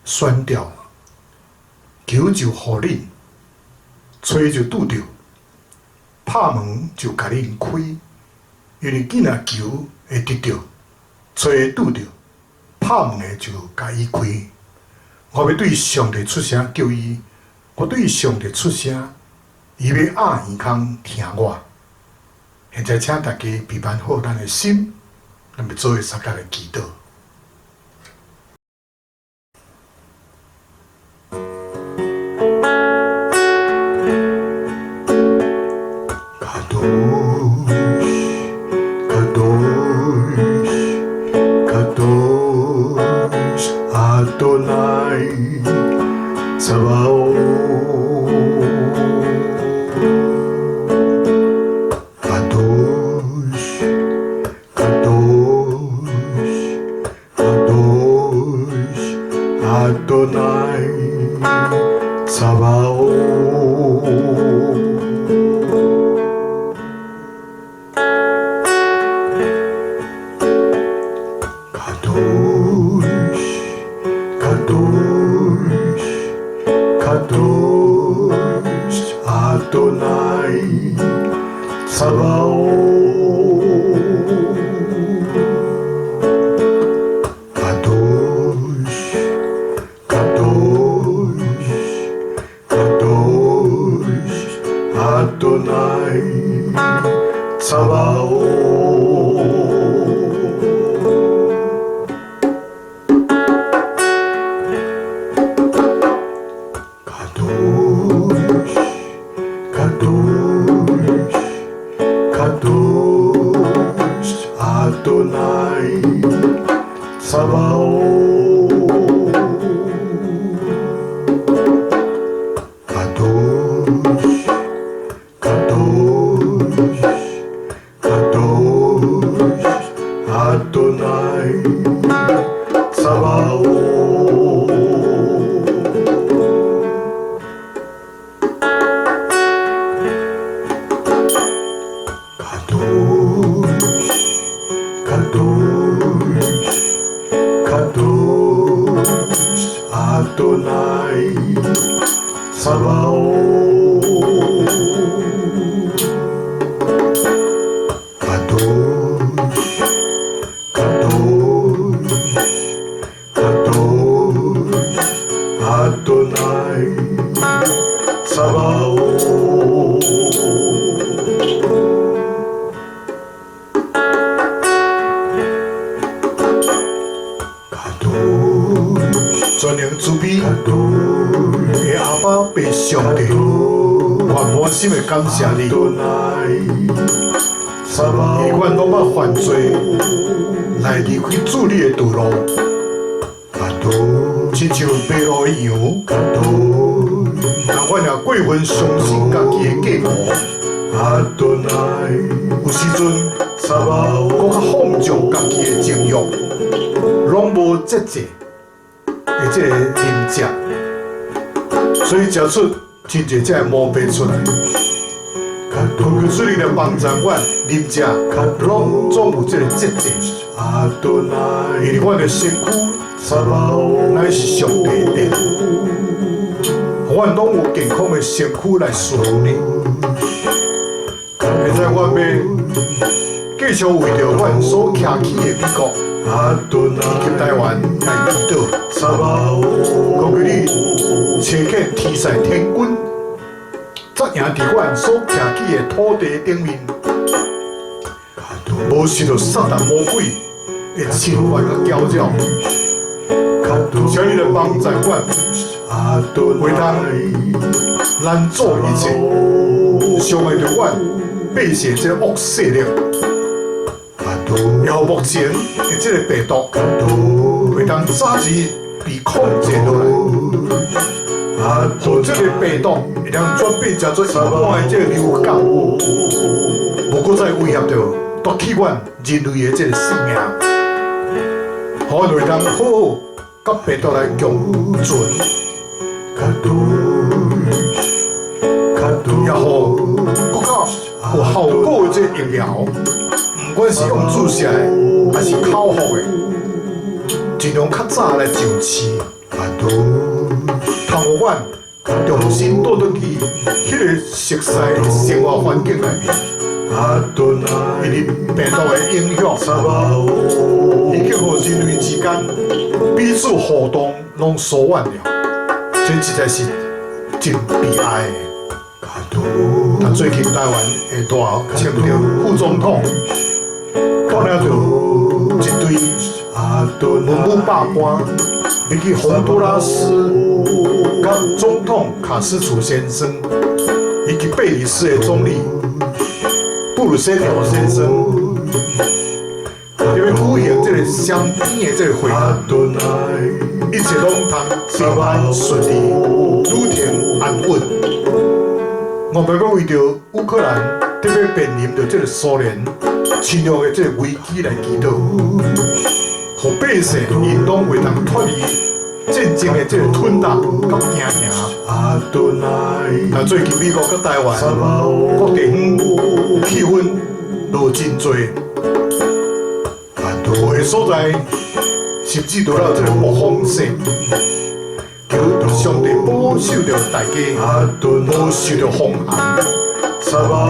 宣调，求就予恁，揣就拄著，拍门就共恁开。因為囝若求會得著，揣會拄著，拍門的就共伊開。我欲對上帝出聲叫伊，我對上帝出聲，伊欲掩耳孔聽我。現在請大家備辦好咱的心，咱欲做伙相共來祈禱。全能慈悲的阿爸父上帝，我滿心的感謝你，因為阮攏捌犯罪，來離開主你的道路，親像迷路的羊，但阮也過分相信家己的計謀，有時陣閣較放縱家己的情慾，攏無節制。的這個啉食，所以食出真濟這个毛病出來。求求主你來幫助阮啉食，攏總有這個節制。因為阮的身軀乃是上帝的殿，阮攏有健康的身軀來侍奉你。現在阮欲繼續為著阮所徛起的美國以及台灣來祈禱。求求你差遣天使天軍，責贏佇阮所徛起的土地頂面，無受著撒旦魔鬼的侵犯佮攪擾。請你來幫助阮，會當攔阻一切傷害著阮百姓這個惡勢力。然後目前的這個病毒，會當早日被控制落來，予這個病毒會當轉變成做一般的這個流感，無閣再威脅著奪去阮人類的這個性命，予阮會當好好佮病毒來共存，也予閣較有效果的這個疫苗，毋管是用注射的，還是口服的，盡量較早來上市，通予阮重新倒轉去彼個熟似的生活環境內面。因為病毒的影響，已經予人類之間彼此互動攏疏遠了，這實在是真悲哀的。但最近台灣的大選著副總統，看了著一堆文武百官，欲去洪都拉斯，佮總統卡斯楚先生，以及貝里斯的總理布魯塞條先生，欲舉行這個雙邊的這個會談，一切攏通平安順利，旅程安穩。我欲閣為著烏克蘭特別面臨著這個蘇聯侵略的這個危機來祈禱，予百姓𪜶攏會當脫離戰爭的這個吞打佮驚嚇。但最近美國佮台灣各地方氣氛落真濟，有的所在甚至都有這個暴風雪。求上帝保守著大家，無受著風寒，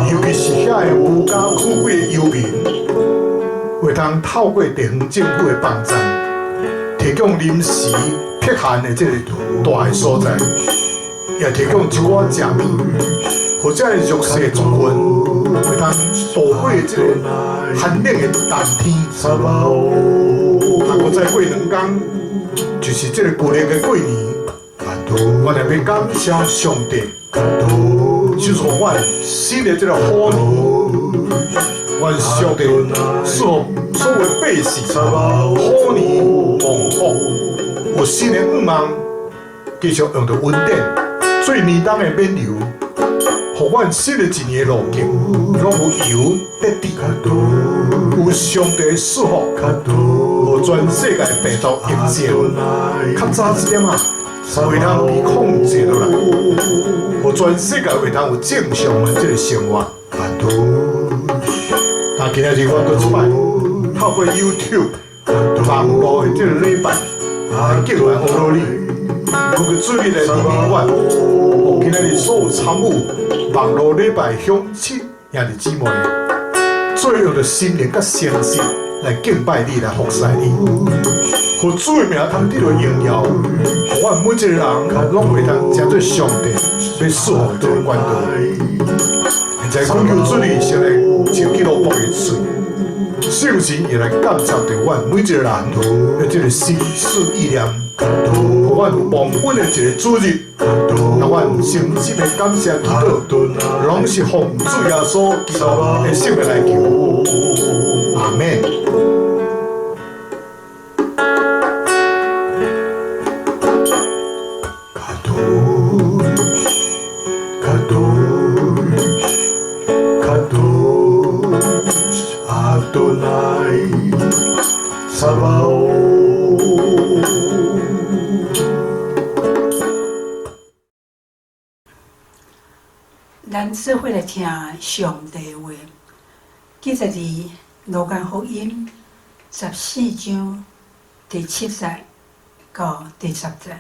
尤其是遐个無家可歸的遊民，會當透過地方政府的幫贊，提供臨時避寒的這個大的所在，也提供一寡食物，予遮个弱勢族群會當度過這個寒冷的冬天。啊，閣再過兩工，就是這個舊曆的過年。我特別感謝上帝，就是予阮新的這個虎年，願上帝賜予所有百姓虎年旺福，有新的願望，繼續用著恩典，做年冬的免油，予阮新的一年的路徑，攏有油得滴，有上帝的祝福，予全世界病毒疫情較早一點仔。會當被控制落來，予全世界會當有正常的這個生活。啊，今仔日我閣一擺透過 YouTube 網路的這個禮拜來敬拜阿羅你，求求主你來憐憫阮，予今仔日所有參與網路禮拜鄉親兄弟姊妹，做用著心靈佮誠實來敬拜你，來服侍你，予主的名通得著榮耀，予阮每一個人攏會當成做上帝欲賜福的這個管道。現在懇求主你先來清潔落僕的喙，聖神也來監察著阮每一個人的這個心思意念，予阮有忘本的一個主日，讓阮誠心的感謝祈禱，攏是奉主耶穌基督的聖名來求，阿們。咱做伙來聽上帝話，記載佇路加福音14章第7節到第10節。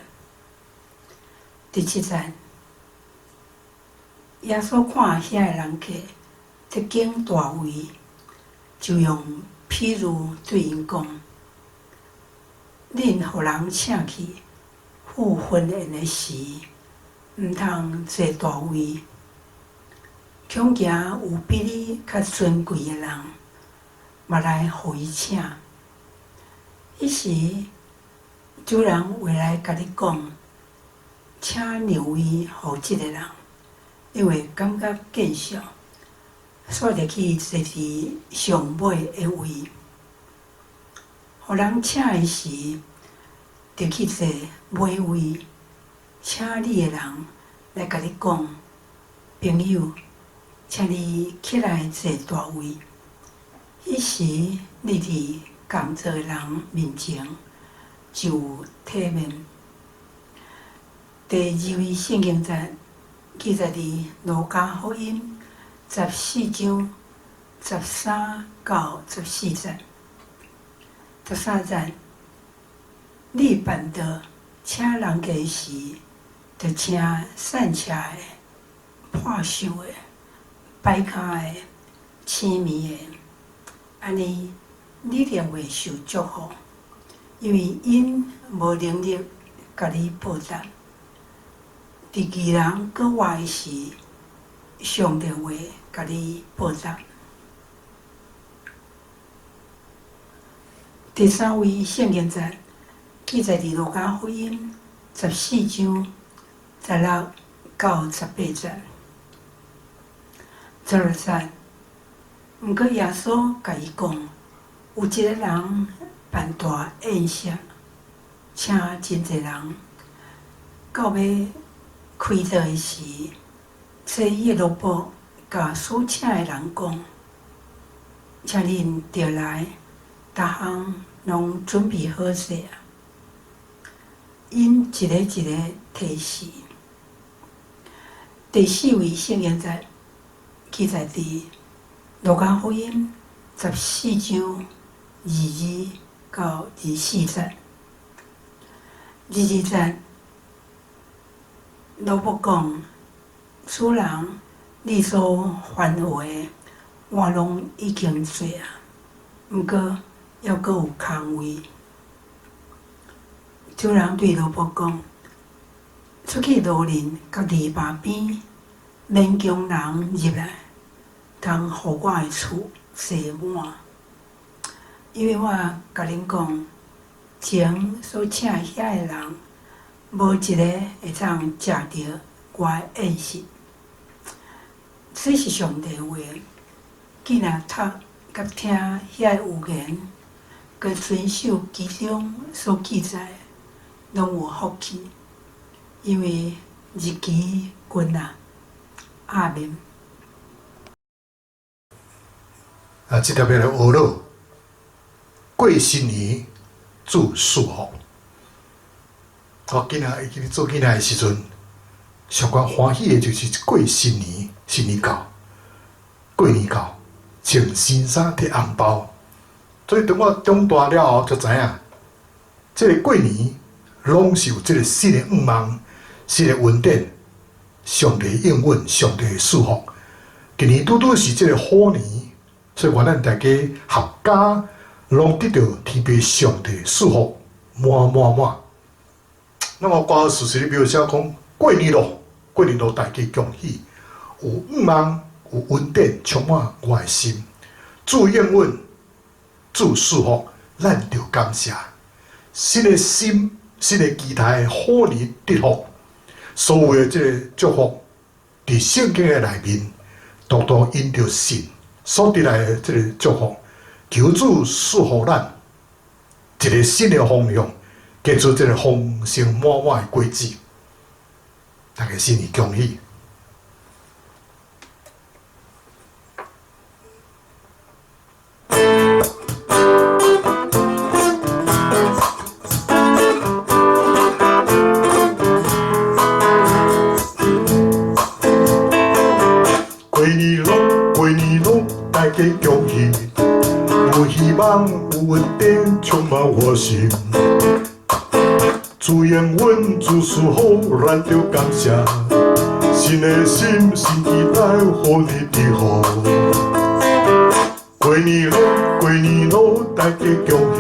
第7節，耶穌看遐个人客得揀大位，就用譬喻對𪜶講：恁予人請去赴婚宴的時，毋通坐大位。恐驚有比你較尊貴的人，嘛來予伊請。彼時，主人會來共你講，請讓位予這个人，你會感覺見笑，煞入去坐佇上尾的位。予人請的時，著去坐尾位。請你的人來共你講，朋友，請你起來坐大位。彼時，你佇仝座的人面前就有體面。第二位聖經節記載佇路加福音14章13到14節。13節，你辦桌請人客時，著請散赤的、破袖的、跛跤的、痴迷的，按呢你一定會受祝福，因為𪜶無能力共你報答。佇義人閣活的時，上帝會共你報答。第三位聖經節記載佇路加福音14章16到18節。16節，毋過耶穌共伊講，有一个人辦大宴席，請真濟人，到欲開桌的時，差伊的奴僕共所請的人講，請恁著來，逐項攏準備好勢啊！𪜶一个一个提示。第四位聖經節記載佇路加福音14章22到24節。22節，奴僕講：主人，你所吩咐的，我攏已經做啊，毋過猶閣有空位。主人對奴僕講：出去路鄰佮籬笆邊，勉強人入來，通予我的厝坐滿。因為我共恁講，前所請遐的人，無一个會當食著我的宴席。這是上帝話，囝若讀佮聽遐的預言，佮遵守其中所記載的，攏有福氣。因為日期近啊，阿們。啊，這特別來學了過新年主賜福。我囡仔會記做囡仔的時陣，上懸歡喜的就是過新年，新年到，過年到，穿新衫提紅包。所以當我長大了後，才知影，這個過年攏是有這個新的願望、新的恩典、上帝應允、上帝賜福。今年拄拄是這個虎年，所以願咱大家合家攏得著天父上帝賜福滿滿滿。那麼歌詞裡描寫講過年咯，過年咯，大家恭喜，有願望，有恩典，充滿我的心。主應允，主賜福，咱就感謝。新的心，新的期待，虎年得福，所有的這个祝福，佇聖經的內面，獨獨因著信所得來的這个祝福，求主賜予咱一个新的方向，結出這个豐盛滿滿的果子。大家新年恭喜！過年咯，過年咯，大家恭喜！有希望，有恩典，充滿我心。主應允，主賜福，咱著感謝。新的心，新期待，予你得福。過年咯，過年咯，大家恭喜！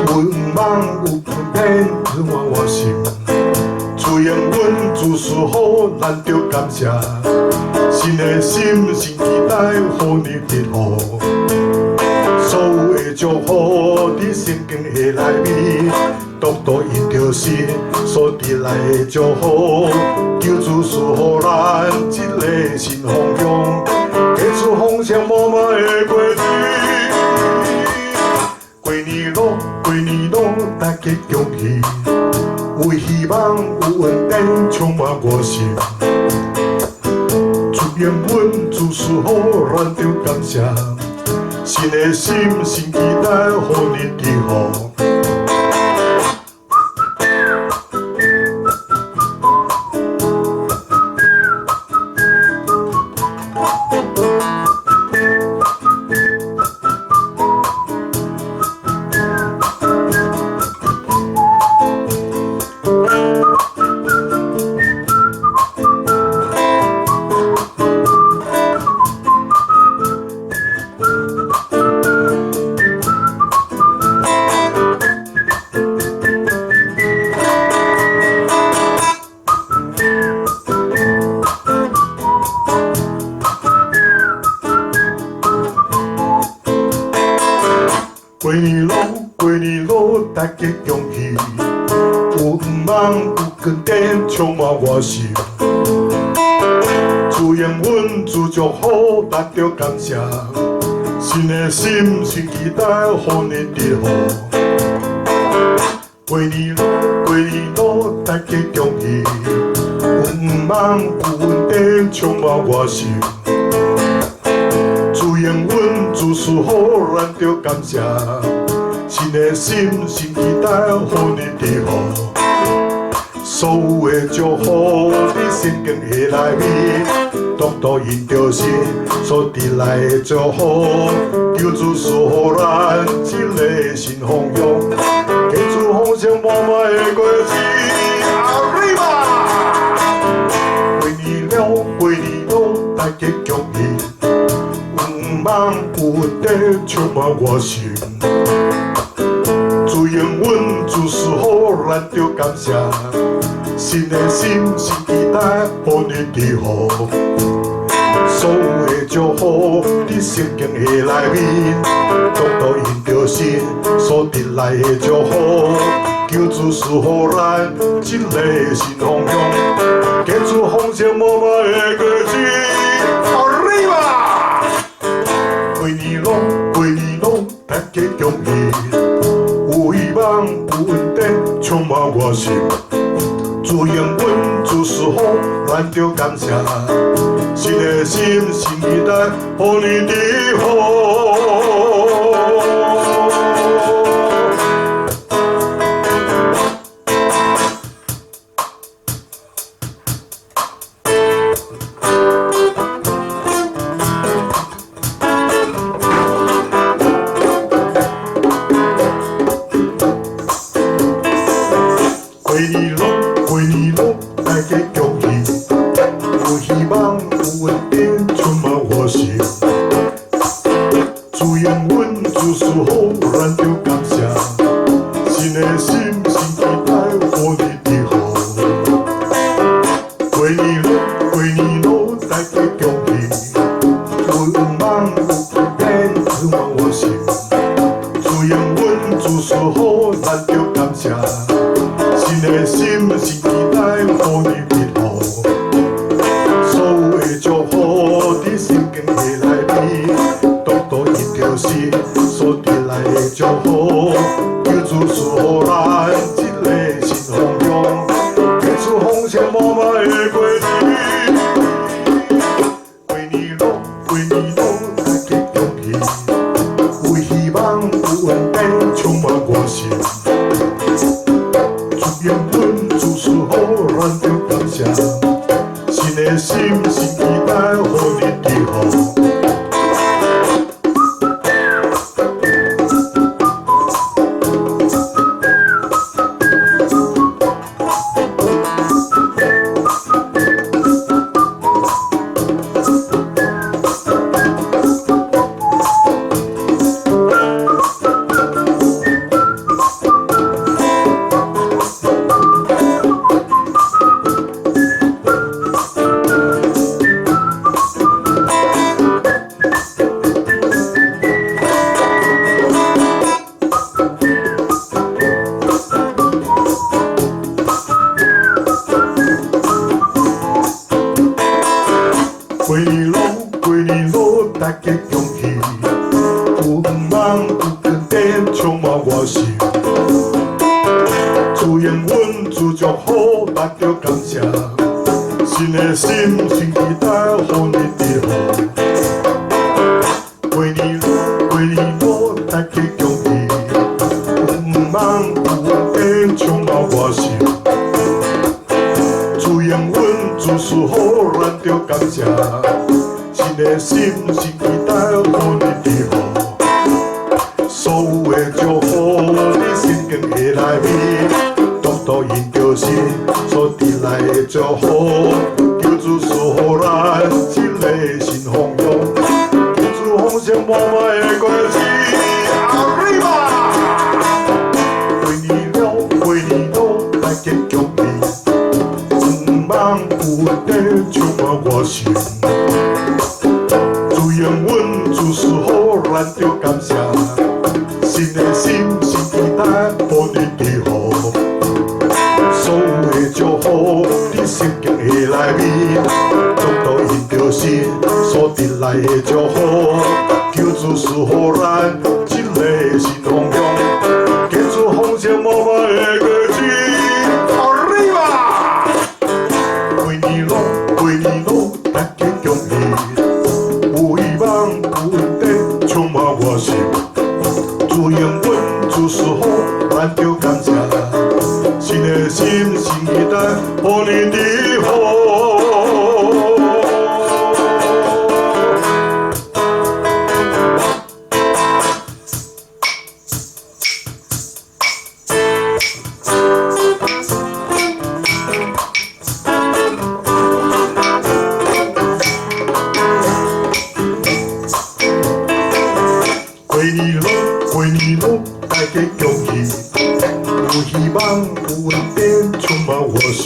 有願望，有恩典，充滿我心。主應允，主賜福，咱著感謝。新新的心，新期待，予你得福。所有的祝福佇聖經的內面，獨獨因著神所得來的祝福，求主賜予咱這个新方向，結出豐碩滿滿的果子。過年囉，過年囉，大家恭喜！有希望，有恩典，充滿我心。主應允，主賜福，咱著感謝。新的心，新期待，予你得福。過年囉，過年囉，大家恭喜！有願望，有光點，充滿我心。主應允，主祝福，咱著感謝。新的心，新期待，予你得福。過年囉，過年囉，大家恭喜！有願望，有恩典，充滿我心。主應允，主賜福，咱著感謝。新的心，新期待，予你得福。所有的祝福佇聖經的內面，獨獨因著神所得來的祝福，求主賜予咱這个新方向，結出豐碩滿滿的果子。阿瑞瑪，過年囉，過年囉，大家恭喜！有願望，有恩典，充滿我心。主應允，主賜福，咱著感謝。新的心，新期待，予你得福。所有的祝福佇聖經的內面，獨獨因著神所得來的祝福，求主賜予咱這个新方向，結出豐碩滿滿的果子。阿瑞瑪，過年囉，過年囉，大家恭喜！有希望，有恩典，充滿我心。主應允，主賜福，咱著感謝。新的心，新期待，予你得福。過年囉，過年囉，大家恭喜！有希望，有恩典，充滿我心。主應允，主賜福，咱著感謝。新的心，新期待，予你得福。過年囉，過年囉，大家恭喜！有願望，有恩典，充滿我心。主應允，主賜福，咱著感謝。新的心，新期待，予你得福。所有的祝福佇聖經的內面，獨獨因著神所得來的祝福，求主賜予咱這个新方向，結出豐碩滿滿的果子。過年囉，過年囉，大家恭喜！有希望，有恩典，充滿我心。主應允，主賜福，咱著感謝。新的心，新期待，予你得福。過年囉，過年囉，大家恭喜！有願望有恩典，充滿我心。主應允，主祝福，咱著感謝。新的心，新期待，予你祝福。過年囉，過年囉，大家恭喜！有願望有恩典，充滿我心。主應允，主賜福，咱著感謝。新的心，新期待，予你祝福。所有的祝福，佇聖經的內面，獨獨因著神所得來的祝福，求主賜予咱這个新方向，求主豐盛滿滿的果子。Arriba！過年囉，過年囉，大家恭喜！有願望有恩典，充滿我心。主應允，主賜福，咱著感謝。新的心，新期待，予你祝福。所有的祝福，佇聖經的內面，獨獨因著神所得來的祝福，求主賜予咱這个新方向，結出豐盛滿滿的果子。Arriba！過年囉，過年囉，大家恭喜！有希望，有恩典，充滿我心。主應允，主賜福，咱著感謝。新的心，新期待，予你祝福。過年囉，過年囉，大家恭喜！有希望，有恩典，充滿我心。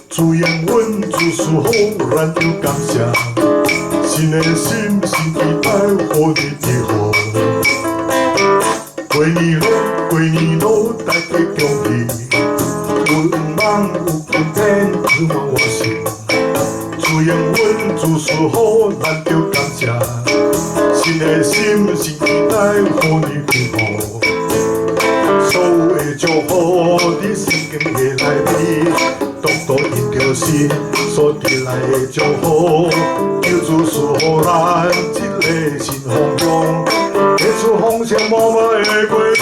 主應允，主賜福，咱著感謝。新的心，新期待，予你祝福。過年囉，過年囉，大家恭喜！有願望，有恩典，充滿我心。主應允，主賜福，咱著感謝。新的心，新期待，予你祝福。所有的祝福，佇聖經的內面，獨獨因著神所得來的祝福，求主賜予咱這个新方向，結出豐盛滿滿的果子。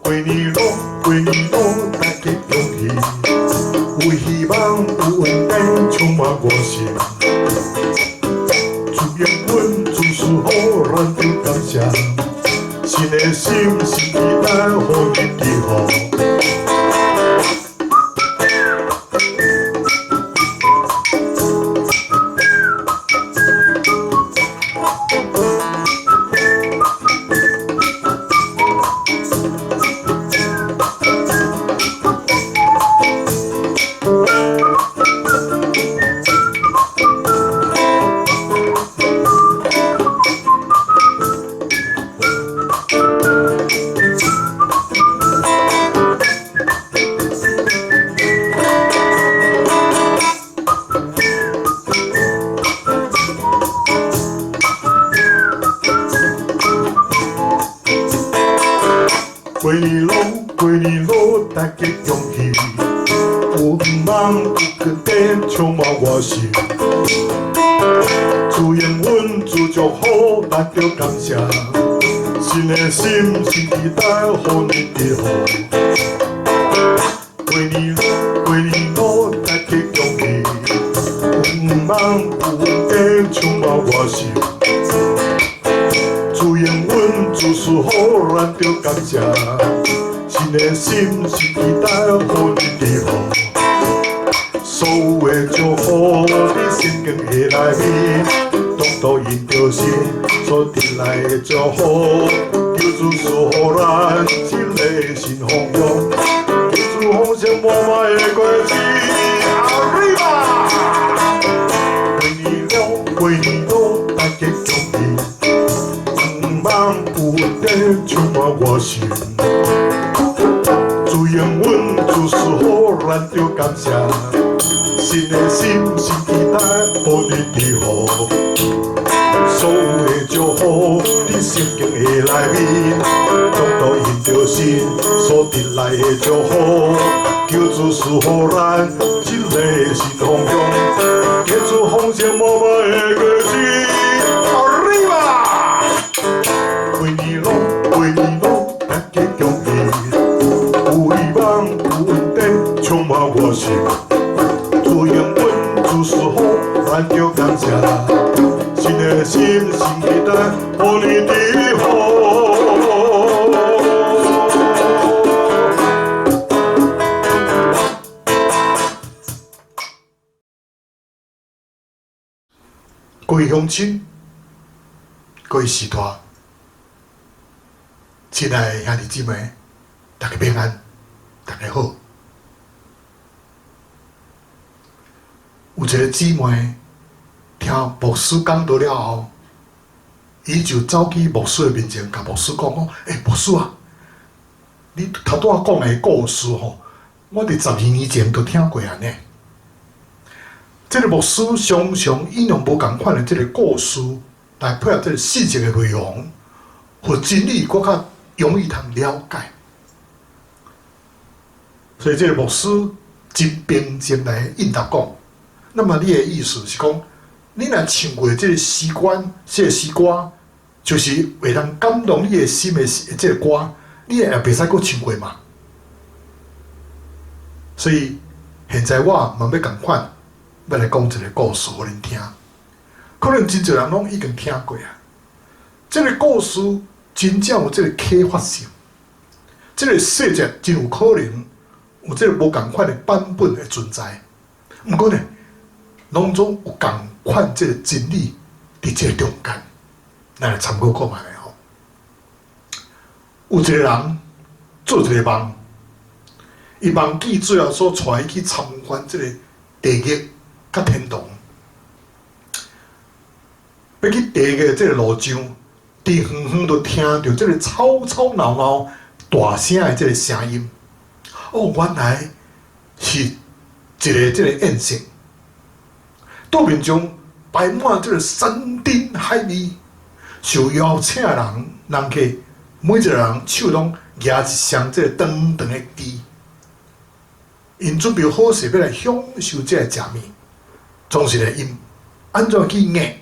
過年囉，過年囉，大家恭喜！有希望，有恩典，充滿我心。主應允，主賜福，咱著感謝。新的心，新期待，予你祝福。過年囉，過年囉，大家恭喜！有願望，有恩典，充滿我心。主應允，主祝福，咱著感謝。新的心，新期待，予你祝福。過年囉，過年囉，大家恭喜！有願望，有恩典，充滿我心。主應允，主賜福，咱著感謝。新的心，新期待，予你祝福。所有的祝福，佇聖經的內面，獨獨因著神所得來的祝福，求主賜予咱這个新方向，結出豐盛滿滿的果子。Arriba！過年囉，過年囉，大家恭喜！有願望，有恩典，充滿我心。主應允，主賜福，咱著感謝。新新的心，新期待，予你祝福。所有的祝福，佇聖經的內面，攏都因著神所得來的祝福。求主賜予咱這个新方向，結出豐盛無歹的果子。Arriba！每年攏，每年攏，大家恭喜，有希望，有恩典，充滿我心。主應允，主賜福，咱就感謝。新的心，新期待，予你祝福。各位鄉親，各位序大，親愛的兄弟姊妹，大家平安，大家好。有一个姊妹聽牧師講道了後，伊就走去牧師的面前，共牧師講講：欸，牧師啊，你頭拄仔講的故事吼，我佇12年前就聽過啊呢。這个牧師常常引用無仝款的這个故事來配合這个信息的內容，予真理閣較容易通了解。所以這个牧師真平靜來應答講：那麼你的意思是講，你若唱過這个詩歌，這个詩歌就是會當感動你的心的這个歌，你也袂使閣唱過嘛？所以現在我嘛欲仝款，欲來講一个故事予恁聽，可能真濟人攏已經聽過啊。這个故事真正有這个啟發性，這个細節真有可能有這个無仝款的版本的存在。毋過呢，攏總有仝款這个真理佇這个中間，咱來參考看覓吼。有一个人做一个夢，伊夢見主耶穌帶伊去參觀這个地獄佮天堂，欲去地獄的這个路上，佇遠遠就聽著這个吵吵鬧鬧大聲的這个聲音。哦，原來是一个這个宴席，桌面上擺滿這个山珍海味，受邀請的人人客，每一个人手攏舉一雙這个長長的箸，𪜶準備好勢欲來享受這个食物。總是咧，𪜶按怎去夾，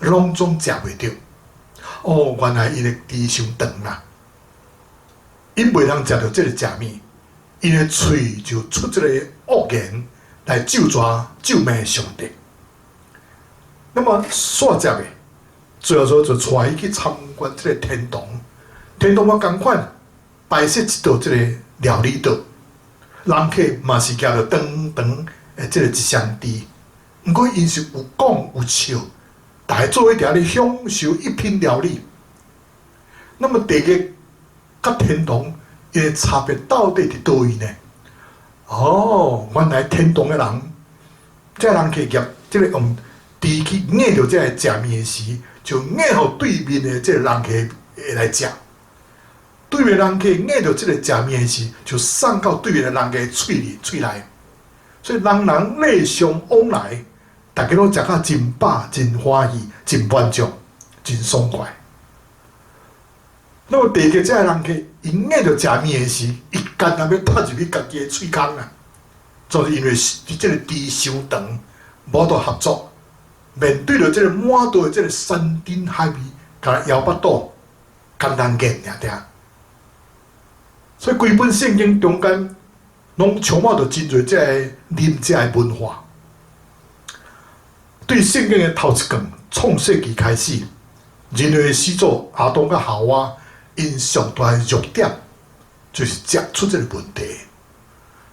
攏總食袂著。哦，原來𪜶的箸傷長啦，𪜶袂當食著這个食物，𪜶的喙就出這個惡言來咒詛咒罵上帝。那麼煞食的，最後說就帶伊去參觀這個天堂，天堂嘛仝款擺設一道這个料理桌，人客嘛是舉著長長的這个一雙箸。毋過𪜶是有講有笑，大家做伙佇遐咧享受一品料理。那麼地獄佮天堂伊的差別到底佇佗位呢？哦，原來天堂的人，這个人客攑這个用箸去夾著這个食物的時，就夾予對面的這个人客會來食。對面人客夾著這個食物的時，就送到對面的人客喙裡喙內。所以人人禮尚往來。大家攏食甲真飽、真歡喜、真滿足、真爽快。那麼地獄這个人客，𪜶夾著食物的時，伊干焦欲插入去家己的喙空啊！就是因為這个箸傷長，無法度合作，面對著這个滿桌的這个山珍海味，干焦枵腹肚，簡單咽爾爾。所以規本聖經中間，攏充滿著真濟這个啉食的文化。對聖經的頭一卷創世記開始，人類的始祖亞當佮夏娃，𪜶上大的弱點就是食出這个問題。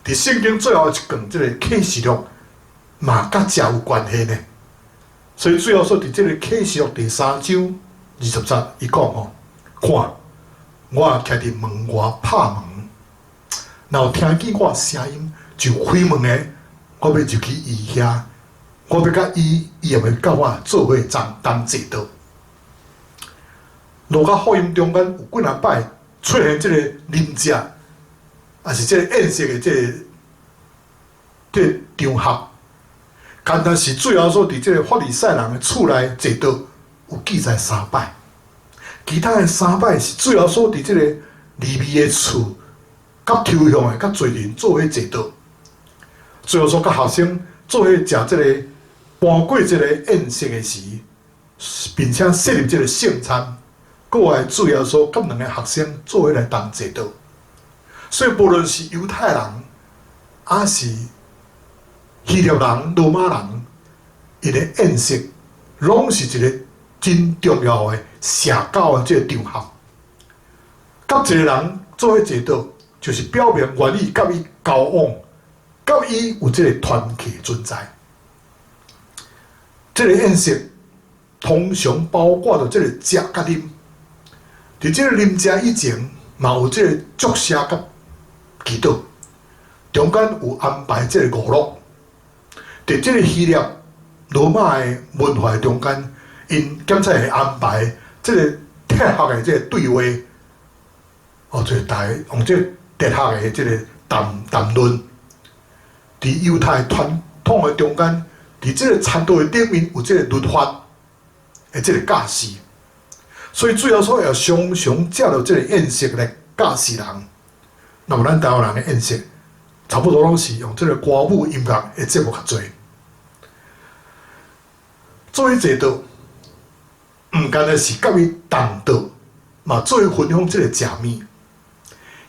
佇聖經最後一卷這个啟示錄，嘛佮食有關係呢。所以主耶穌佇這个啟示錄第3章20節，伊講吼：看，我徛佇門外拍門，若有聽見我聲音就開門的，我欲入去伊遐。我欲佮伊，伊也欲佮我做伙同坐桌。路加福音中間有幾若擺出現這个啉食，抑是這个宴席的這个場合。單單是主耶穌佇這个法利賽人的厝內坐桌，有記載三擺，其他的三擺是主耶穌佇這个利未的厝，佮抽象的佮罪人做伙坐桌。主耶穌佮學生做伙食這个盤過這个宴席的時，並且設立這个聖餐，閣來主耶穌佮兩个學生做伙來同坐桌。所以，無論是猶太人，抑是希臘人、羅馬人，𪜶的宴席攏是一个真重要的社交的這个場合。佮一个人做伙坐桌，就是表明願意佮伊交往，佮伊有這个團契存在。這个宴席通常包括著這个食佮啉，佇這个啉食以前，嘛有這个祝謝佮祈禱，中間有安排這个娛樂。佇這个希臘、羅馬的文化中間，𪜶檢才會安排這个哲學的這个對話，哦，就是大家用這个哲學的這个談談論。佇猶太傳統的中間，佇這个餐桌的頂面有這个律法的這个教示，所以主耶穌也常常藉著這个宴席來教示人。那麼咱台灣人的宴席，差不多攏是用這个歌舞音樂的節目較濟。做伙坐桌，毋干焦是佮伊同桌，嘛做伙分享這个食物，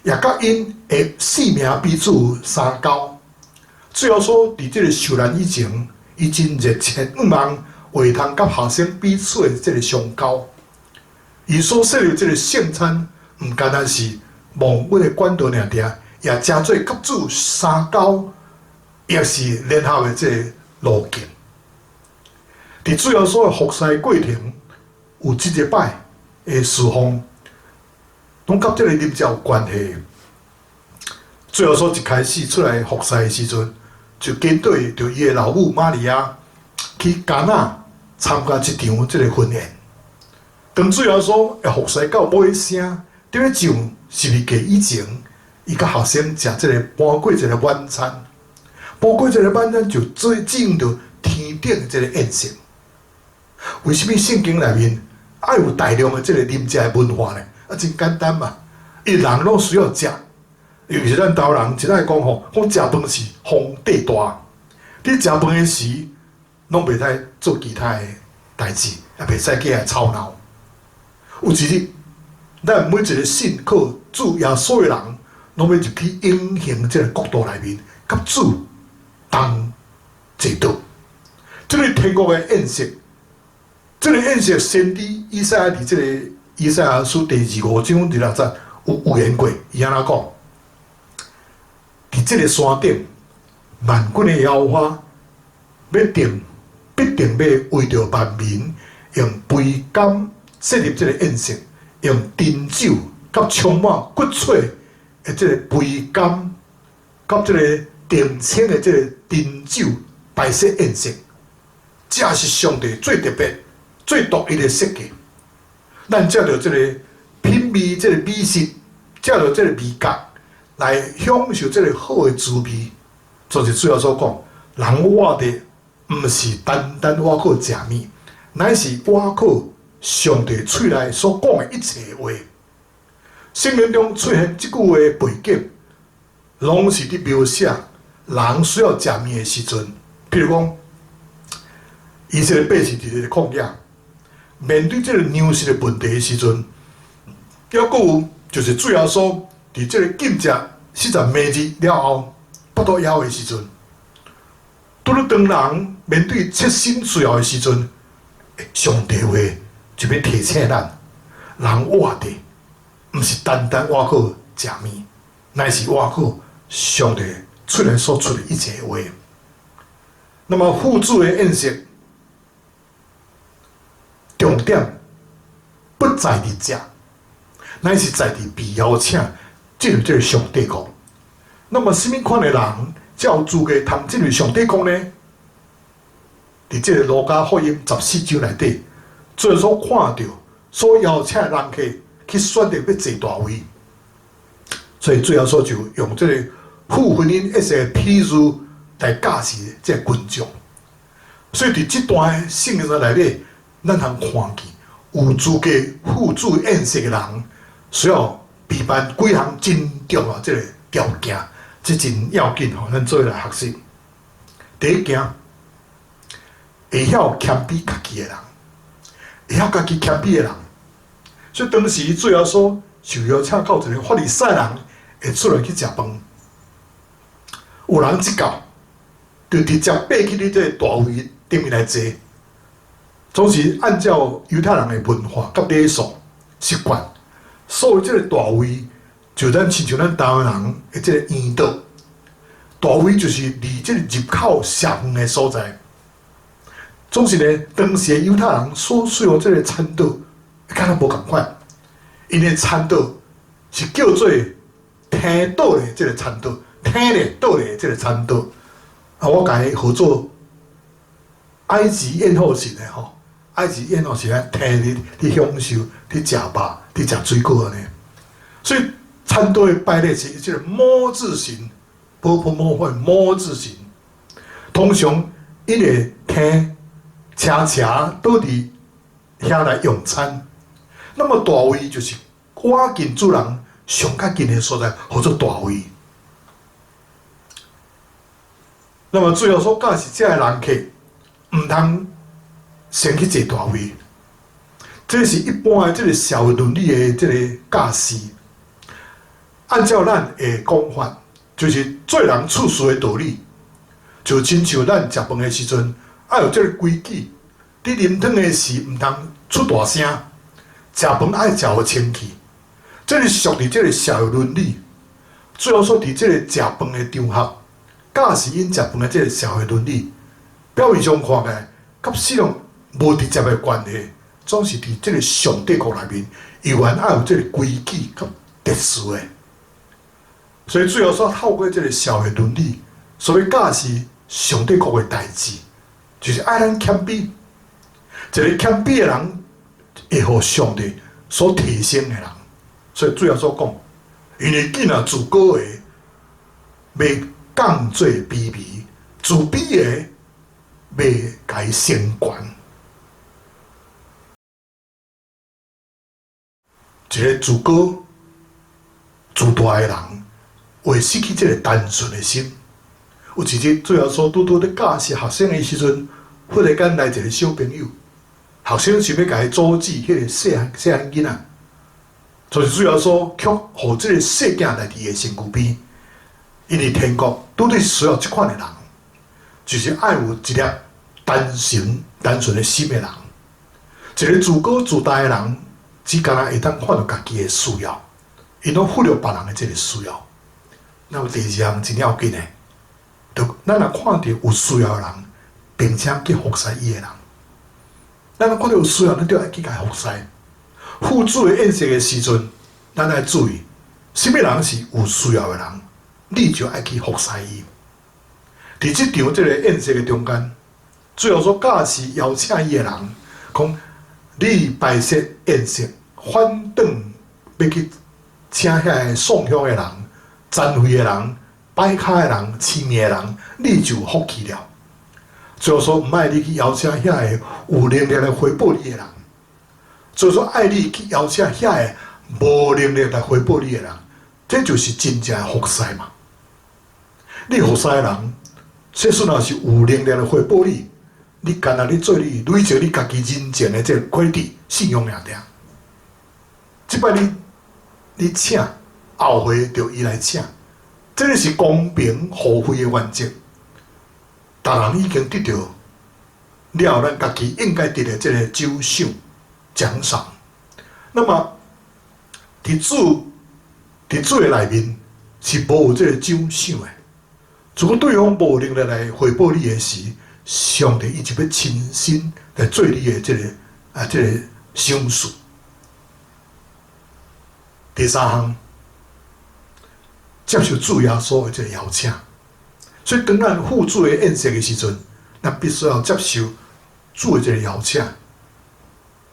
也佮𪜶的性命彼此相交。主耶穌佇這个受難以前，伊真熱切向望會通佮學生彼此的這个相交。伊所設立這个聖餐，毋干焦是忘憂的管道爾爾，也成做佮主相交，也是聯合的這个路徑。佇主耶穌的服侍過程，有這一擺的侍奉，攏佮這个啉食有關係。主耶穌一開始出來服侍的時陣，就跟綴著伊的老母瑪利亞去迦拿參加一場這个婚宴。當主耶穌會服侍到尾聲，佇咧上十字架以前，伊佮學生食這个盤過一个晚餐，盤過一个晚餐就做進入天頂這个宴席。為啥物聖經內面愛有大量的這个啉食的文化呢？啊，真簡單嘛，伊人攏需要食，尤其是咱台灣人，真愛講吼，講食飯是皇帝大。你食飯的時，攏袂使做其他的代誌，也袂使起來吵鬧。有一日，咱每一个信靠主耶穌的人，攏欲入去永恆這个國度內面，佮主同坐桌。這个天國的宴席，這个宴席，先知以賽亞佇這个以賽亞書第25章26節有預言過，伊按怎講？佇這个山頂，萬軍的耶和華欲定，必定欲為著萬民用肥甘設立這个宴席，用陳酒佮充滿骨髓的這个肥甘，佮這个澄清的這个陳酒擺設宴席，這是上帝最特別、最獨一的設計。咱藉著這个品味這个美食，藉著這个味覺來享受這个好的滋味。就是主耶穌講，人活著毋是單單倚靠食物，乃是倚靠上帝喙內所講的一切話。聖經中出現這句話的背景，攏是佇描寫人需要食物的時陣。譬如講，以色列百姓佇這个曠野，面對這个糧食的問題的時陣，抑閣有就是主耶穌佇這个禁食40暝日了後，腹肚枵的時陣，拄拄當人面對切身需要的時陣，上帝話就欲提醒咱，人活著毋是單單倚靠食物，乃是倚靠上帝喙內所出的一切話。那麼富足的宴席，重點不在佇食，乃是在佇被邀請進入這个上帝國。那麼，啥物款的人才有資格通進入上帝國呢？佇這个路加福音14章內底，主耶穌看著所邀請的人客去選擇欲坐大位，所以主耶穌就用這个赴婚姻宴席的譬喻來教示這个群眾。所以佇這段聖經內底，咱通看見有資格赴主宴席的人，需要備辦幾項真重要這个條件，這真要緊吼，咱做伙來學習。第一件，會曉謙卑家己的人，會曉家己謙卑的人。所以當時主耶穌受邀請到一个法利賽人會出來去食飯，有人一到，就直接爬去佇這个大衛頂面來坐。總是按照猶太人的文化佮禮數習慣，所以這个大衛就咱親像咱台灣人的這个圓桌，大衛就是離這个入口上遠的所在。總是呢，當時的猶太人所使用這个餐桌，敢若無仝款，𪜶的餐桌是叫做廳倒的這个餐桌，廳咧倒咧這个餐桌。啊，我共伊號做埃及艷後型的吼，埃及艷後是按廳咧佇享受、佇食肉、佇食水果按呢。所以餐桌的擺列是這个拇字形，波波摸或拇字形。通常𪜶會廳斜斜倒佇遐來用餐。那麼大衛就是倚近主人上較近的所在，號做大衛。那麼主耶穌教示這个人客，毋通先去坐大位。這是一般的這个社會倫理的這个教示。按照咱的講法，就是做人處事的道理，就親像咱食飯的時陣，愛有這个規矩。佇啉湯的時，毋通出大聲；食飯愛食予清氣。這个屬佇這个社會倫理。主耶穌佇這个食飯的場合，教示𪜶食飯的這个社會倫理，表面上看起來，佮使用無直接的關係，總是佇這个上帝國內面，猶原愛有這个規矩佮秩序的。所以主耶穌透過這个社會倫理，所欲教示上帝國的代誌，就是愛咱謙卑。一个謙卑的人，會予上帝所提升的人。所以主耶穌講，因為囝仔自高的，欲降做卑微；自卑的，欲共伊升懸。一个自高、自大的人，會失去這个單純的心。有一日，主耶穌拄拄咧教示學生的時陣，忽然間來一个小朋友，學生想欲共伊阻止彼个細漢細漢囡仔，就是主耶穌卻予這个細囝來佇伊的身軀邊，因為天國拄拄需要這款的人，就是愛有一粒單純單純的心的人，一个自高自大的人，只干焦會當看著家己的需要，𪜶攏忽略別人的這个需要。那麼第二項真要緊的，就咱若看著有需要的人，並且去服侍伊的人，咱若看著有需要，咱就愛去共伊服侍。赴主的宴席的時陣，咱愛注意，啥物人是有需要的人，你就愛去服侍伊。佇這場這个宴席的中間，主耶穌教示邀請伊的人，講你擺設宴席，反轉欲去請遐个送香的人、殘廢的人、擺跤的人、痴迷的人，你就有福氣了。主耶穌毋愛你去邀請遐个有能力來回報你的人，主耶穌愛你去邀請遐个無能力來回報你的人，這就是真正的服侍嘛。你服侍的人，即使若是有能力來回報你，你干焦咧做你累積你家己人情的這个 credit 信用爾爾。這擺你你請，後回就伊來請，這个是公平互惠的原則。逐人已經得著了咱家己應該得的這个獎賞獎賞。那麼，佇主佇主的內面是無有這个獎賞的。如果對方無能力來回報你的時，上帝伊就欲親身來做你的這个啊這个賞賜。第三項，接受主耶穌的這个邀請。所以，當咱赴主的宴席的時陣，咱必須要接受主的這个邀請。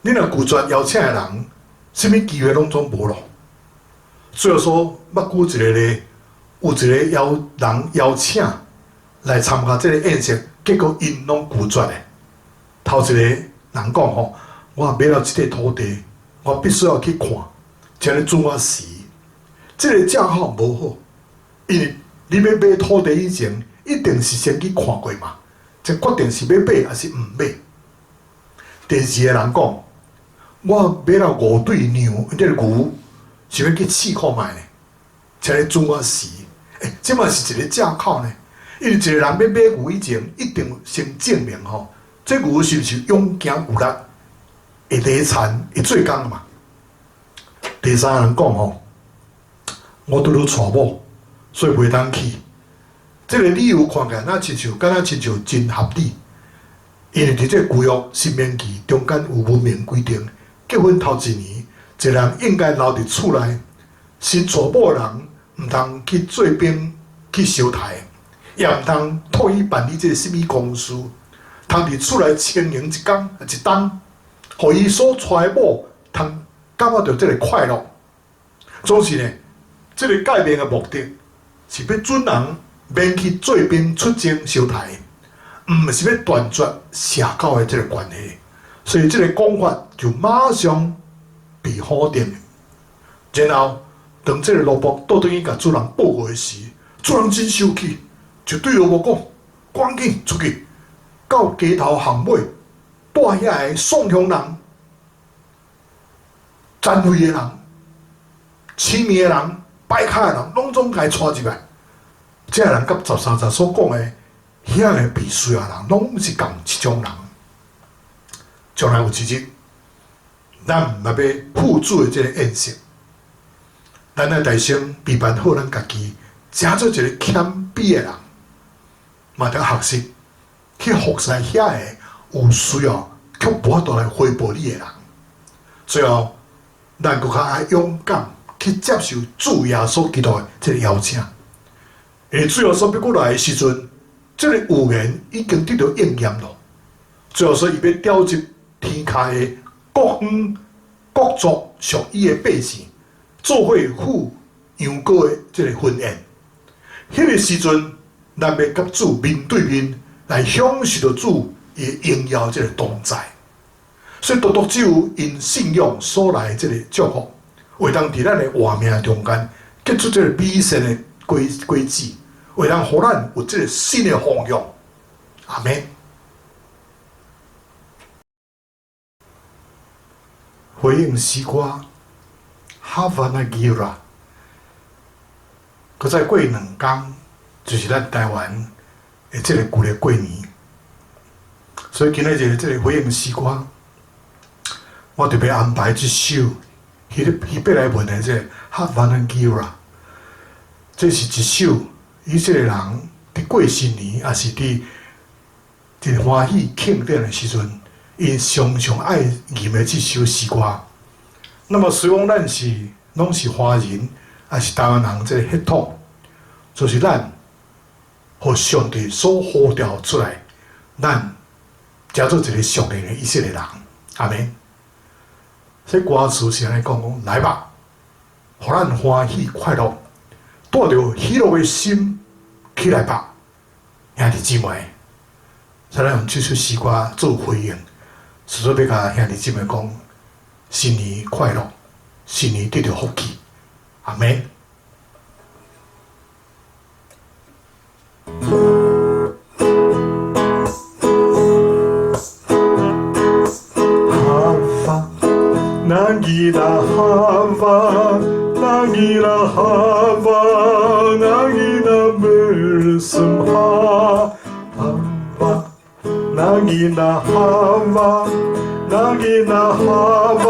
你若拒絕邀請的人，啥物機會攏總無咯。主耶穌捌舉一个例，有一个邀人邀請來參加這个宴席，結果𪜶攏拒絕的。頭一個人講吼，我買了這塊土地，我必須要去看，才來準我時。這個借口無好，因為你欲買土地以前，一定是先去看過嘛，才決定是欲買抑是毋買。第二個人講，我買了五對牛，這個牛想欲去試看覓呢，才來準我時。欸，這嘛是一個借口呢。因為一個人欲買牛以前，一定先證明吼，這牛是毋是勇健有力，會犁田，會做工嘛。第三個人講吼，我拄咧娶某，所以袂當去。這個理由看起來，若親像，敢若親像真合理。因為佇這個舊約申命記中間有明文規定，結婚頭一年，一個人應該留佇厝內，新娶某的人毋通去做兵去相刣，也毋通託伊辦理這個啥物公事，通佇厝內清閒一工一冬，予伊所娶的某通感覺著這个快樂。總是呢，這个誡命的目的是欲準人免去做兵出征相刣，毋是欲斷絕社交的這个關係。所以這个講法就馬上被否定。然後，當這个奴僕倒轉去共主人報告的時，主人真生氣，就對奴僕講：趕緊出去，到街頭巷尾，帶遐个喪窮人、殘廢的人、痴迷的人、跛跤的人，攏總共帶入來。這个人佮13節所講的，遐个被需要的人，攏是仝一種人。將來有一日，咱毋欲赴主的這个宴席，咱愛先備辦好咱家己，成做一个謙卑的人，嘛著學習去服侍遐个有需要卻無法度來回報你的人。最後，咱閣較愛勇敢去接受主耶穌基督的這个邀請。因為主耶穌欲閣來的時陣，這个預言已經得著應驗囉。主耶穌伊欲召集天下的各方各族屬伊的百姓，做伙赴羊羔的這个婚宴。彼个時陣，咱欲佮主面對面來享受著主伊的榮耀這个同在。所以，獨獨只有因信仰所來的這个祝福，會當佇咱的活命中間結出這个美善的果子，會當予咱有這个新的方向。阿們。回應詩歌，哈瓦那吉拉，閣再過兩工，就是咱台灣的這个舊曆過年。所以今仔日這个回應詩歌，我特別安排這首希伯來文的這个哈瓦那吉拉，這是一首以色列人佇過新年，抑是佇真歡喜慶典的時陣，𪜶常常愛吟的這首詩歌。那麼雖講咱是攏是華人，抑是台灣人，這个血統，就是咱予上帝所呼召出來，咱成做一个屬靈的以色列人。阿們。這歌詞是按呢講講，來吧，予咱歡喜快樂，帶著喜樂的心起來吧，兄弟姊妹。所以咱用這首詩歌做回應，是說欲共兄弟姊妹講，新年快樂，新年得著福氣，阿們。哈瓦那吉拉哈瓦那吉拉哈瓦那吉拉梅爾森哈哈瓦那吉拉哈瓦那吉拉哈瓦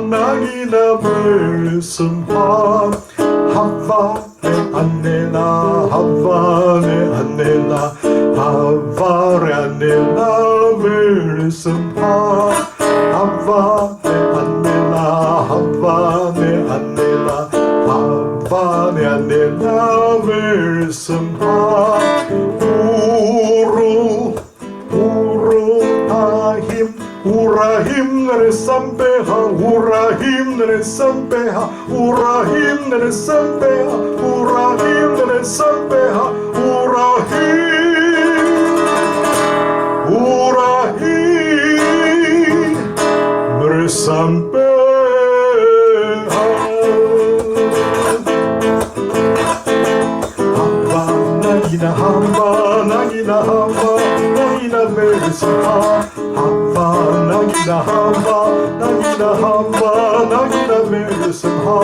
那吉拉梅爾森哈哈瓦內安內拉哈瓦內安內拉哈瓦內安內拉梅爾森哈哈瓦內安內拉哈瓦內安內拉哈瓦內安內拉梅爾森哈烏魯烏魯阿希烏拉希那三貝哈烏拉希那三貝哈烏拉希那三貝哈烏拉希那三貝哈烏拉希烏拉希。Bersampeha. Hamba nagina hamba nagina hamba nagina bersamha. Hamba nagina hamba nagina hamba nagina bersamha.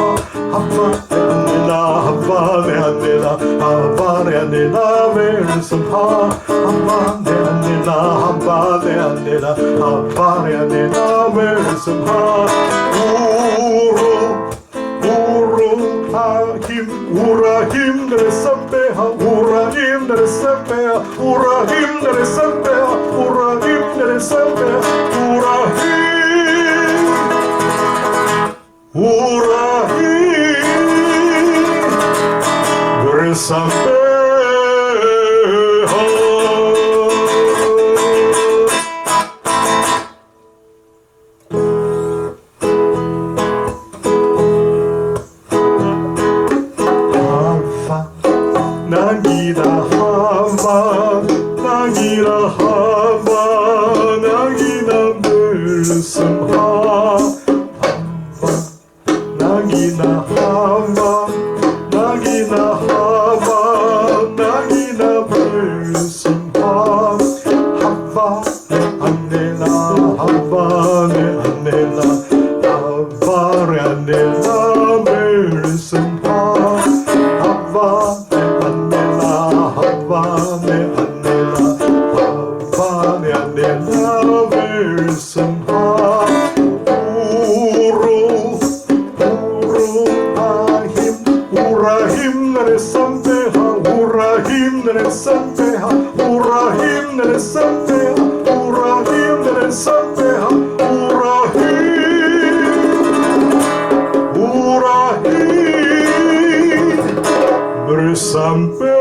Hamba nagina hamba nagina hamba nagina bersamha. Hamba nagina hamba nagina hamba nagina bersamha. Uru Urahim, Urahim Neresampeha, Urahim Neresampeha, Urahim Neresampeha, Urahim Neresampeha, Urahim, Urahim Neresampeha. Hava, Nagina Hava, Nagina Hava, Nagina Bersamha. Hava, Nagina Hava, Nagina Hava, Nagina Bersamha. Hava, Anela, Hava, Anela, Hava, Anela, Bersamha. Hava, Anela, Hava, Anela, Hava, Anela, Bersamha. Uru, Urahim, Urahim Neresampeha, Urahim Neresampeha, Urahim Neresampeha, Urahim Neresampeha, Urahim, Urahim Neresampeha.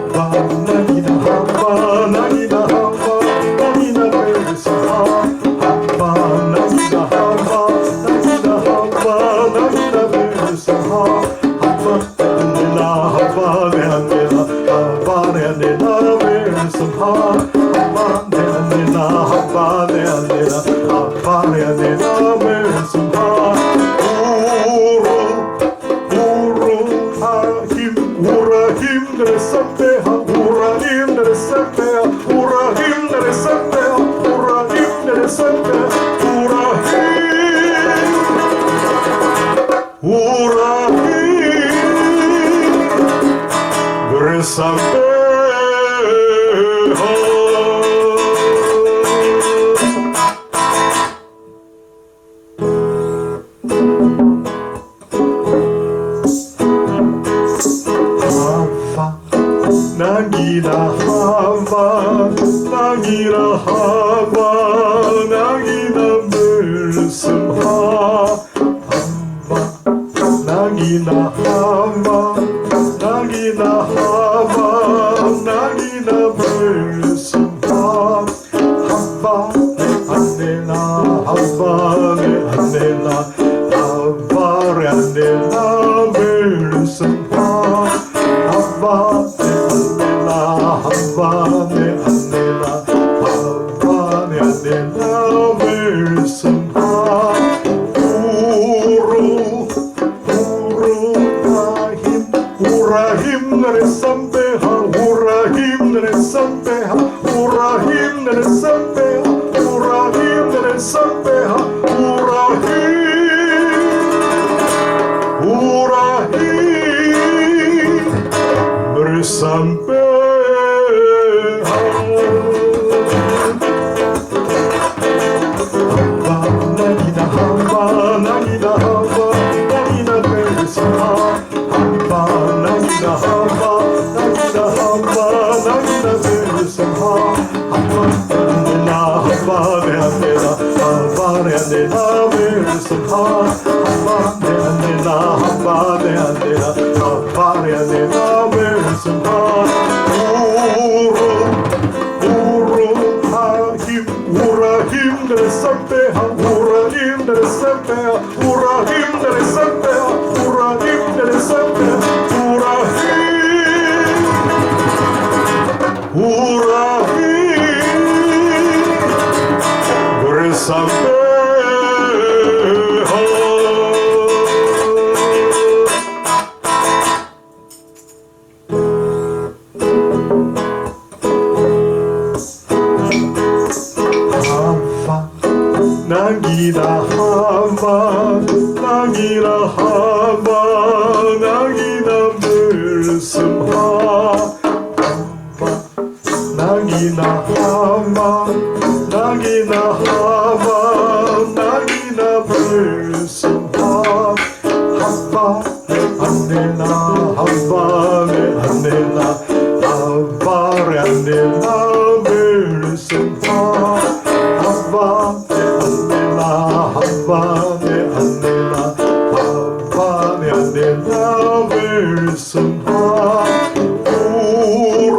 Hava nagina hava nagina hava nagina bersamha. Hava nagina hava nagina hava nagina bersamha. Hava nagina hava nagina hava nagina bersamha. Hava nagina hava nagina hava nagina bersamha. Uru Urahim, Urahim Neresampeha, Urahim Neresampeha, Urahim Neresampeha, Urahim Neresampeha, Urahim, Urahim Neresampeha. Hava, Nagina Hava, Nagina Hava, Nagina Bersamha. Hava, Nagina Hava, Nagina Hava, Nagina Bersamha. Hava, Anela, Hava, Anela, Hava, Anela, Bersamha. Hava, Anela, Hava, Anela, Hava, Anela, Bersamha. Uru, Urahim, Urahim Neresampeha, Urahim Neresampeha, Urahim Neresampeha, Urahim Neresampeha, Urahim, Urahim Neresampeha. Hava nagina hava nagina hava nagina bersamha. Hava nagina hava nagina hava nagina bersamha. Hava nagina hava nagina hava nagina bersamha. Hava nagina hava nagina hava nagina bersamha. Uru Urahim, Urahim Neresampeha, Urahim Neresampeha, Urahim Neresampeha, Urahim Neresampeha, Urahim, Urahim. 나기나 하마 나기나 하마 나기나 말씀하 나기나 하마 나기나 하마 나기나 말씀하 하바 안내나 하바네 안내나 하바레 안내나 말씀하 하바 안내나 하바네 안내나 하바네 안내나 말씀하 우루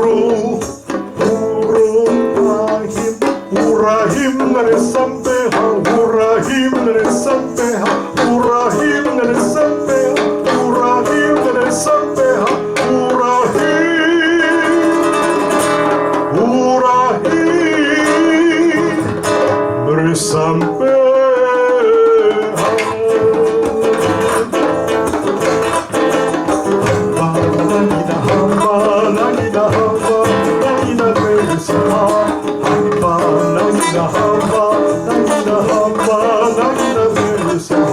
우루하힘 우라힘 나를 삼배하 우라힘 나를 삼배하 우라힘 나를 삼배하 우라힘 나를 삼배하 우라힘 우라힘 나를 삼배하 나기다 하바 나기다 하바 나기다 베르사하 하바 나기다 하바 나기다 하바 나기다 베르사하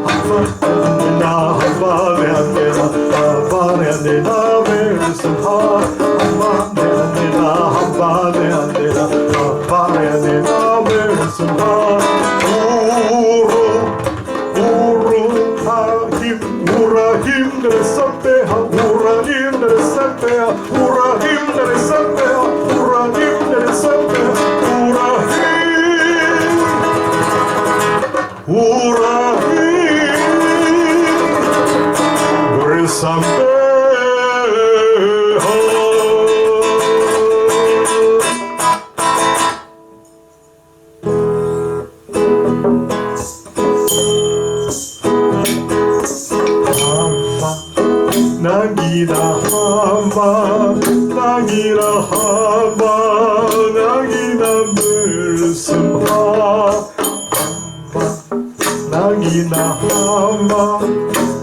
하바 안내나 하바 안내나 하바 안내나 베르사하 하바 안내나 하바 안내나 하바 안내나 베르사하 우루 우루하힘 우라힘 나를 삼배하 우라힘 나를 삼배하 우라힘 나를 삼배하 우라힘 나를 삼배하 우라힘 우라힘 나를 삼배하. 나기나 하마 나기나 하마 나기나 말씀하 나기나 하마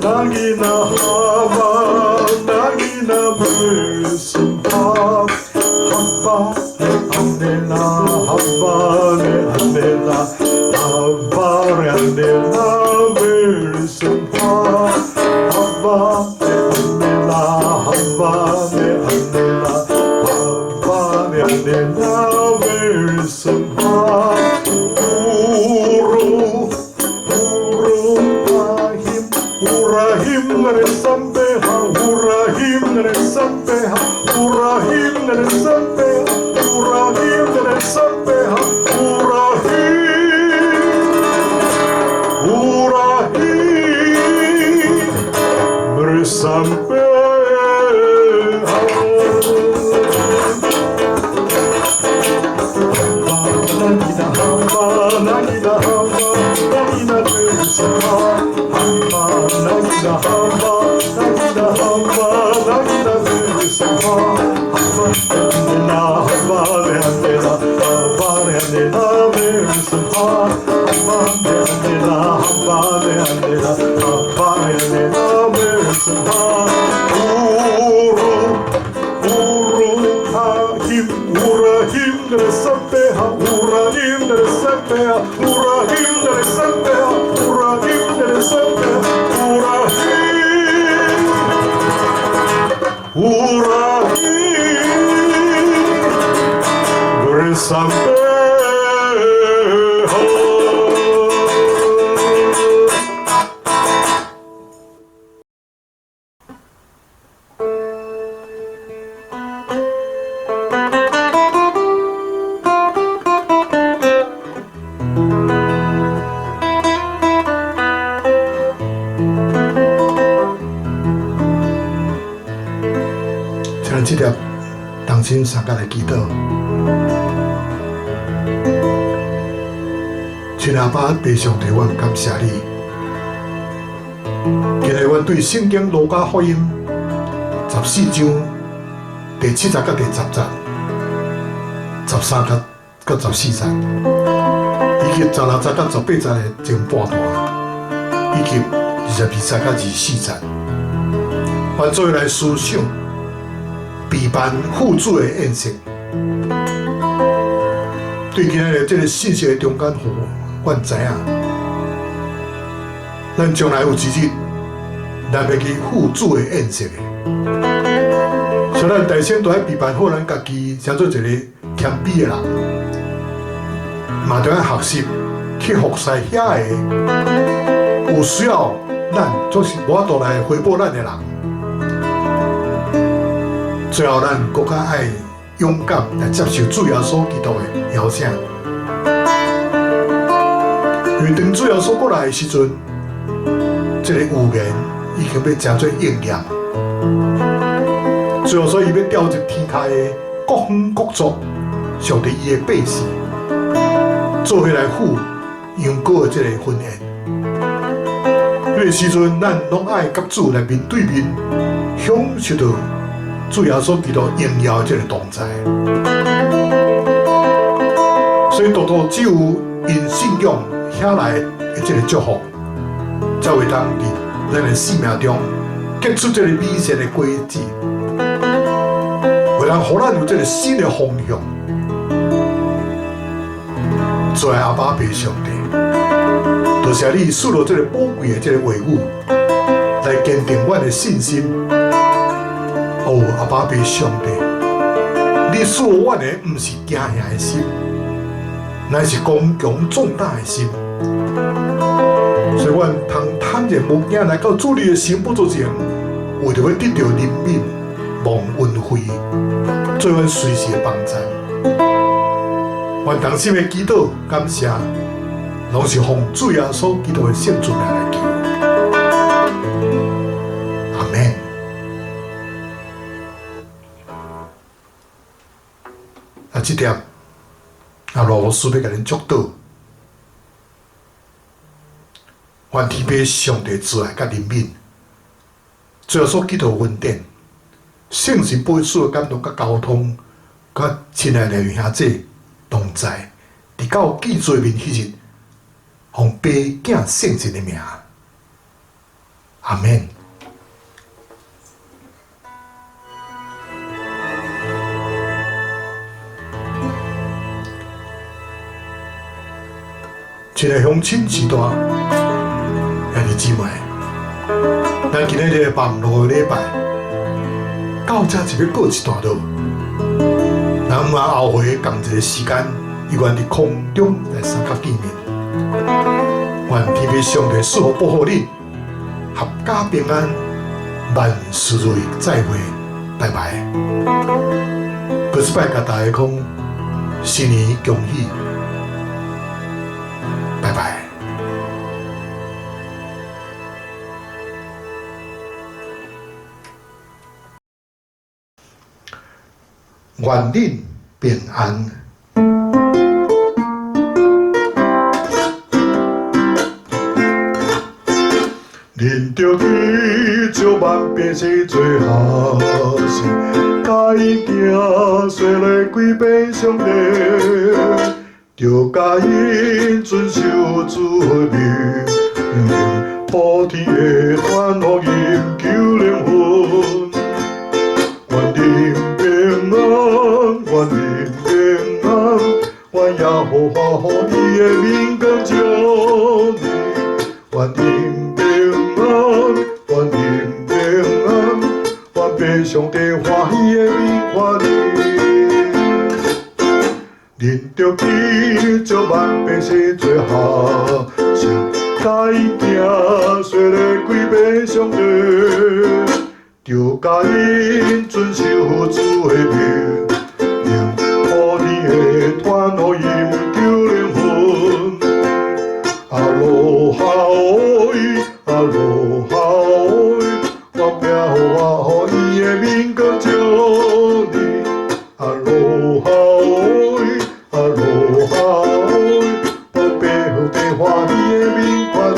나기나 하마 나기나 말씀하 하바 안내나 하바네 안내나 하바레 안내나 말씀하 하바 안내나 하바네 안내나 하바네 안내나 말씀하 우루 우루하힘 우라힘 나를 삼배하 우라힘 나를 삼배하 우라힘 나를 삼배하 우라힘 나를 삼배하 우라힘 우라힘 나를 삼배하. 나기다 하마 나기다 하마 나기나 베르사하 하마 나기다 하마 나기다 하마 나기나 베르사하 하마 안내나 하바레 안내나 하바레 안내나 베르사하 하마 안내나 하바레 안내나 하바레 안내나 베르사하 우루 우루하힘 우라힘 나를 삼배하 우라힘 나를 삼배하 우라힘 나를 삼배하 우라힘 나를 삼배하 우라힘 우라힘 나를 삼배하. 請這粒同心相共來祈禱。親阿爸父上帝，阮感謝你。今日阮對聖經路加福音14章第7節佮第10節、13節佮14節，以及16節佮18節的前半段，以及22節佮24節，阮做伙來思想備辦富足的宴席。對今仔日這个信息的中間，予阮知影，咱將來有一日，咱欲去赴主的宴席的。所以咱大先都愛備辦好咱家己，成做一個謙卑的人，嘛著愛學習去服侍遐个有需要咱總是無法度來回報咱的人。最後，咱閣較愛勇敢來接受主耶穌基督的邀請。因為當主耶穌過來的時陣，這个預言已經欲成做應驗。主耶穌伊欲調集天下的各方各族，上帝伊的百姓，做伙來赴羊羔的這个婚宴。彼个時陣，咱攏愛佮主來面對面，享受著主耶穌基督榮耀的這个同在。所以，獨獨只有因信仰遐來的這个祝福，才會當佇咱的生命中結出這个美善的果子，會當予咱有這个新的方向。主愛阿爸父上帝，多謝你賜落這个寶貴的這个話語，來堅定阮的信心。哦，阿爸父上帝，你賜予阮的毋是驚嚇的心，乃是剛強壯膽的心。所以，阮通坦然無驚來到主你的聖寶座前，為著欲得著憐憫、蒙恩惠，做阮隨時的幫贊。阮同心的祈禱感謝，攏是奉主耶穌基督的聖尊名來求。阿們。啊，這點啊，羅牧師欲共恁祝禱，願天父上帝慈愛佮憐憫，主耶穌基督恩典，聖神保惠師的感動佮交通，佮親愛的兄弟同在，直到見主面彼日，奉父子聖神的名，阿們。親愛鄉親序大，兄弟姊妹，咱今日禮拜五的禮拜，到這就欲告一段落。咱嘛後回仝一个時間，猶原佇空中來相佮見面。願天父上帝賜福保護你，闔家平安，萬事如意，再會，拜拜。閣一擺共大家講，新年恭喜，拜拜。願恁平安。恁著去招萬百姓做學生，教𪜶行洗禮歸變上帝，著教𪜶遵守主的命令，普天的傳福音救靈魂。願恁平安，願恁平安，願耶和華予伊的面光照你，願恁平安，願恁平安，願父上帝歡喜的面看你。恁著去招萬百姓做學生，教𪜶行洗禮歸變上帝，著教𪜶遵守主的命令，普天的傳福音救靈魂。阿羅哈喂，阿羅哈喂，願耶和華予伊的面光照你。阿羅哈喂，阿羅哈喂，願父上帝歡喜的面看你。